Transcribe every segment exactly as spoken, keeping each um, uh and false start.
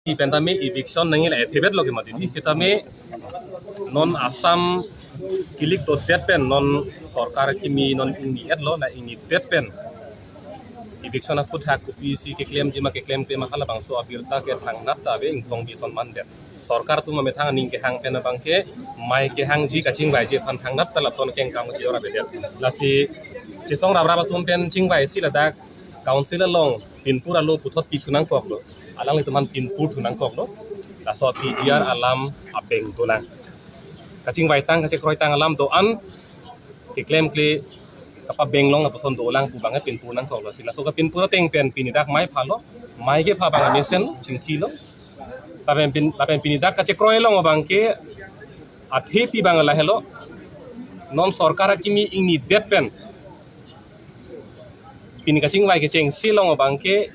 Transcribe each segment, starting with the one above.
Pen tame eviction nangji la ephevet lo ke mati di. Sitame non Assam kilik to det pen non sorkar kimi non ingni et lo, la ingni det pen eviction aphuthak kopisi keklemji ma keklemkle ma halabangso abirta ke thangnat ta ave, ingthong bison mandet. Sorkar atum amethang aning kehang pen abangke mai kehangji kachingvaiji aphan thangnat ta lapuson kengkam ji ora bedet. Lasi chesong raprap atum pen chingvaisi ladak council along pinpur alo puthot pithu nangkoklo. Alanglitum aphan pinpur thu nangkoklo. Laso P G R alam abeng dolang. Kachingvaitang kachekroi tang alam do-an keklemkle kapabeng long lapuson dolang pu abangke pinpur nangkoklo. Si laso kapinpur ateng pen pini dak mai phalo, mai kepha abang amesen chingkilo. Lapen pin, lapen pini dak kachekroi long abangke athepi abang lahelo. Non sorkar akimi ingni det pen pini kachingvai kechengsi long abangke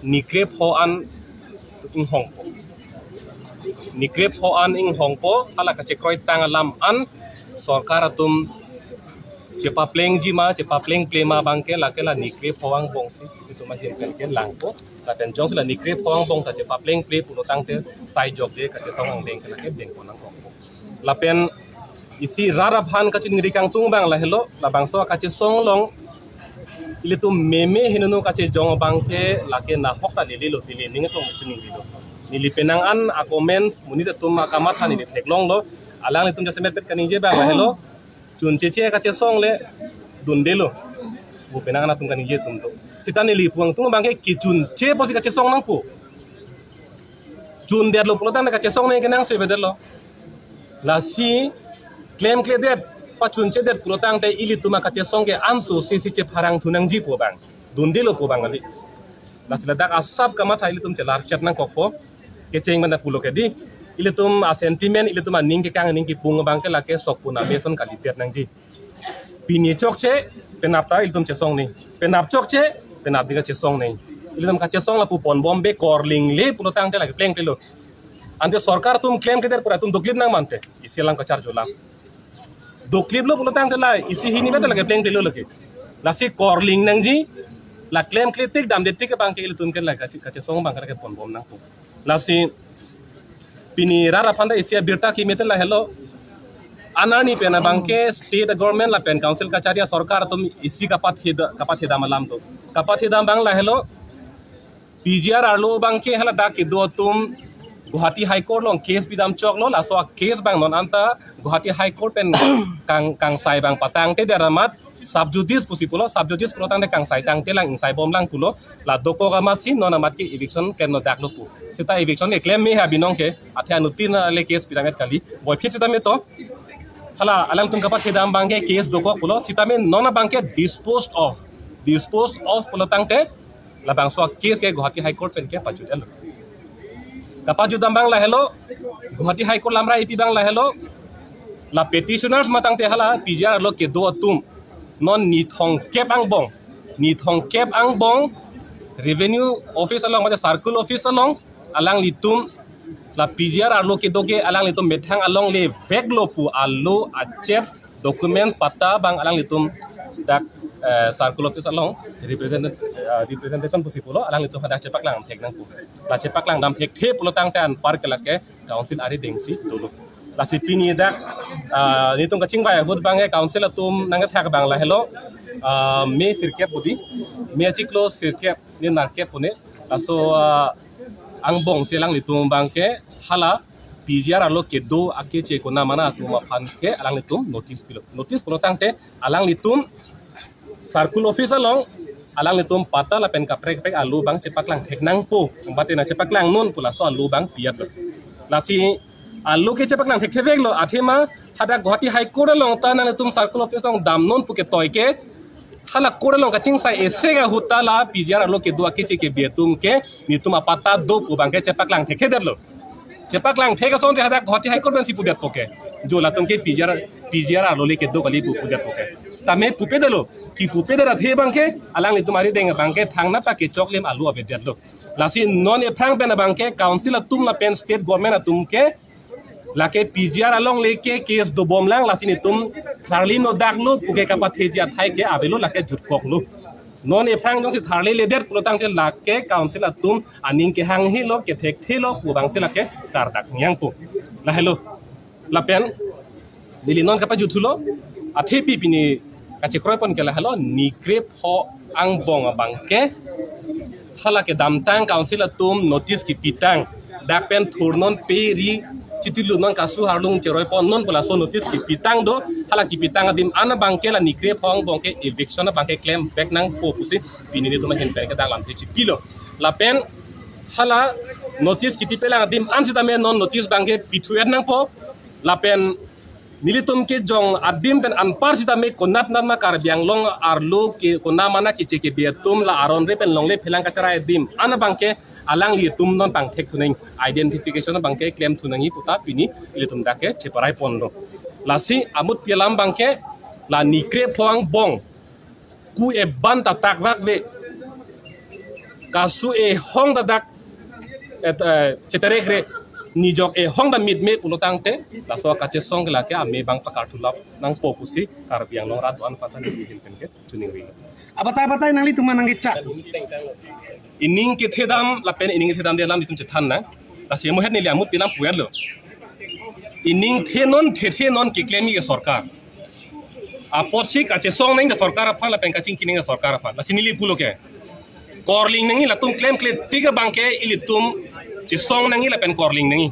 nikrepho an inghongpo. Nikrepho an inghongpo, hala kachekroi tang alam an sorkar atum chepaplengji ma, chepaplengple ma abangke lake la nikrepho angbongsi itum ahin pen kelangpo. Lapen jongsi la nikrepho angbong ta chepaplengple pulo tangte sai jokje kachesong angdeng ke lake dengpon nangkokpo. Lapen isi rat aphan kachiningri kangtung abang lahelo, labangso kachesong along ilitum meme hinunu kachejong abangke lake nahok ta lelelo, lele ning atum chiningrilo. Neli penang an a-comments monit atum akamatha neli theklonglo, alanglitum jasemet pet kaningje abang lahelo, chuncheche kachesong le dundelo pu penang an atum kaningje atum do. Sita neli puangtung abangke kechunche pusi kachesong nangpo. Chundetlo pulo tangte kachesong nangji kenangsot avedetlo. Lasi klemkledet, pachunchedet pulo tangte ilitum akachesong ke anso sisi chepharang thu nangji pu abang, dundelo pu abang kali. Lasi ladak asap kamatha ilitum chelarchet nangkokpo. Kecheng mana pulo ke di, ilitum a-sentiment, ilitum aning kekang, aning kepung abangke lake sokpun ameson kalidet nangji. Pini chokche, penap ta ilitum chesong nangji. Penap chokche, penap dika chesong nangji. Ilitum kachesong lapu ponbombe, korlingle pulo tangte lake plengplelo. Ante sorkar atum klemkledet pura atum doklip nang mante. Isi alam kacharjulang. Dokliplo pulo tangte la isi hini mete lake plengplelo lake. Lasi korling nangji, la klemkle tik damde tik abangke ilitum ke la kache, kachesong abangke lake ponbom nangpo. Lasi pini rat aphan ta isi abirta kimi te lahelo. Anarni pen abangke state government lapen council kachari asorkar atum isi kapatheda, kapathedam alam do. Kapathedam abang lahelo. P G R arlo abangke haladak kedo atum Guwahati High Court along case pidam choklo, laso a-case abang non anta Guwahati High Court pen kang, kangsai abang patangtedet amat sub judice pusi pulo, sub judice pulo tangte kangsai tangtelang, ingsaibomlang pulo, la dokok amatsi non amat ke eviction klemnodaklo pu. Sita eviction keklem me ha binong ke, athe anuttin le case pidam et kali, boiphit sitame to. Hala alangtum kapathedam abangke case dokok pulo, sitame non abangke disposed of, disposed of pulo tangte, labangso a-case ke Guwahati High Court pen ke pajut-etlo. Kapajutdam abang lahelo, Guwahati High Court lamra ipi abang lahelo, la petitioners matangte hala P G R arlo kedo atum non nithong kep angbong, nithong kep angbong Revenue Office along, mate Circle Office along, alanglitum la P G R arlo kedo ke alanglitum methang alongle veklo pu alo achep documents patta abang alanglitum dak, eh, Circle Office along represent, eh, representation pusi pulo, alanglitum hadak chepaklang thek nangpo. La chepaklang dam thekthe pulo tangte anpar ke lake council arideng si dolo. Lasi pini dak, ah, nelitum kachingvai ahut abangke council atum nangkethak abang lahelo, ah, me sirkep pu di, me achiklo sirkep ne nerkep pu ne, laso, ah, angbongsi alanglitum abangke hala P G R arlo kedo akeche konamana atum aphan ke alanglitum notice pilo. Notice pulo tangte alanglitum Circle Office along alanglitum patta lapen kaprek kaprek alo abang chepaklang thek nangpo, mate nangchepaklang non pu laso alo abang pi-etlo. Lasi alo ke chepaklang thektheveklo, athema hadak Guwahati High Court along ta nanglitum Circle Office along damnon pu ketoi ke, hala court along kachingsai isi ahut ta la P G R arlo kedo akeche kebi atum ke nelitum apatta do pu abangke chepaklang thekthedetlo. Chepaklang thek asonte hadak Guwahati High Court pensi pudetpo ke, jo latum ke P G R, P G R arlo le kedo kali pu pudetpo ke. Sitame pupedetlo, kipupedet athe abangke alanglitum arideng abangke thangnat ta kechoklim alo avedetlo. Lasi non ephrang pen abangke council atum lapen state government atum ke lake P G R alongle ke case dobomlang, lasi nelitum klarli nodaklo pu ke kapatheji athai ke avelo, lake jutkoklo. Non ephrang jongsi tharleledet pulotangte lake council atum aning kehang helo, kethek helo pu abangsi lake kardak nangpo. Lahelo. Lapen neli non kapajuthulo, athepi pini kachekroipon ke lahelo, ni krepho angbong abangke hala kedamtang council atum notice kipitang, dak pen thurnon pe ri chitilu non kasu harlung cheroiponnon pu laso notice kipitang do, hala kipitang adim an abangke la ni krepho angbong ke eviction abangke klem back nangpo pusi pini nelitum ahin pen ke dak lamthe chipilo. Lapen hala notice kipipelang adim an sitame non notice abangke pithu-et nangpo. Lapen nelitum kejong adim pen anpar sitame konat nat ma Karbi Anglong arlo ke konat ma na keche kebe atum la aron re pen longle phelang kacherai adim an abangke alanglitum non pangthek thunang, identification abangke klemthu nangji puta pini ilitum dak ke cheparai ponlo. Lasi amutpi alam abangke la ni krepho angbong ku eban ta takvak ve, kasu ehong ta dak et, eh, cheterek re, nijok ehong ta mitme pulotangte laso kachesong ke lake ame abang pakarthu lap nangpo pusi Karbi Anglong rat do-an aphan ta neli ahin pen ke choningri. Abatai batai nanglitum nangkechak. Ining kethedam lapen ining kethedamde alam itum chethan nang. Lasi mohet neli amutpi alam pu-etlo. Ining thenon thethenon keklemji ke sorkar. Apotsi kachesong nangji sorkar aphan lapen kachingki nangji sorkar aphan. Lasi neli pulo ke, korling nangji, latum klemkle tik abangke ilitum chesong nangji lapen korling nangji.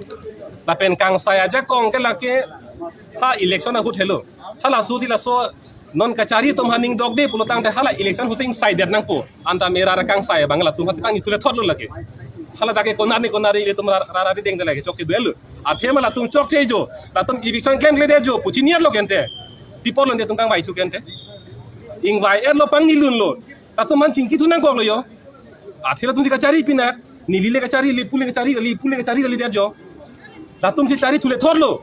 Lapen kangsai ajakong ke lake ha election ahut helo. Halaso si laso non kachari atum aning dokde pulotangte hala election ahut si ingsaidetnangpo. Anta mera ra kangsai abang latum hasi pangni thule thotlo lake. Hala dak ke konat ni konat ri ilitum ra ra ri dengde lake, chokche duel lo. Athema latum chokche jo, latum eviction klemkledet jo pu chiniatlo kente. Pi apotlo nelitum kangvaithu kente? Ingvai-etlo, pangnilunlo. Latum aphan chingkithu nangkoklo jo. Athe latum si kachari pinak. Neli le kachari, neli pu le kachari, neli pu le kachari, neli det jo. Latum si chari thule thotlo.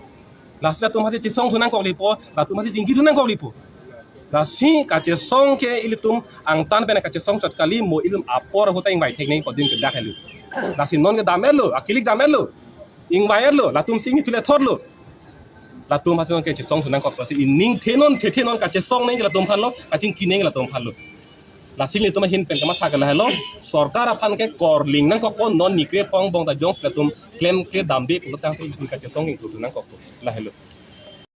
Lasi latum hasi chesongthu nangkoklepo, latum hasi chingkithu nangkoklepo. Lasi kachesong ke ilitum angtan pen kachesong chot kali, mo ilitum apor ahut ta ingvai thek nangpo adim ke dak helo. Lasi non kedam-etlo, akilik dam-etlo, ingvai-etlo, latum si ingni thule thotlo. Latum hasi non ke chesongthu nangkok, lasi ining thenon thethenon kachesong nangji latum aphanlo, kachingki nangji latum aphanlo. Lasi nelitum ahin pen kamatha ke lahelo, sorkar aphan ke korling nangkokpo, non ni krepho angbong ta jongsi latum klemkle damde pulotangte itum kachesong ingtuthu nangkokpo, lahelo.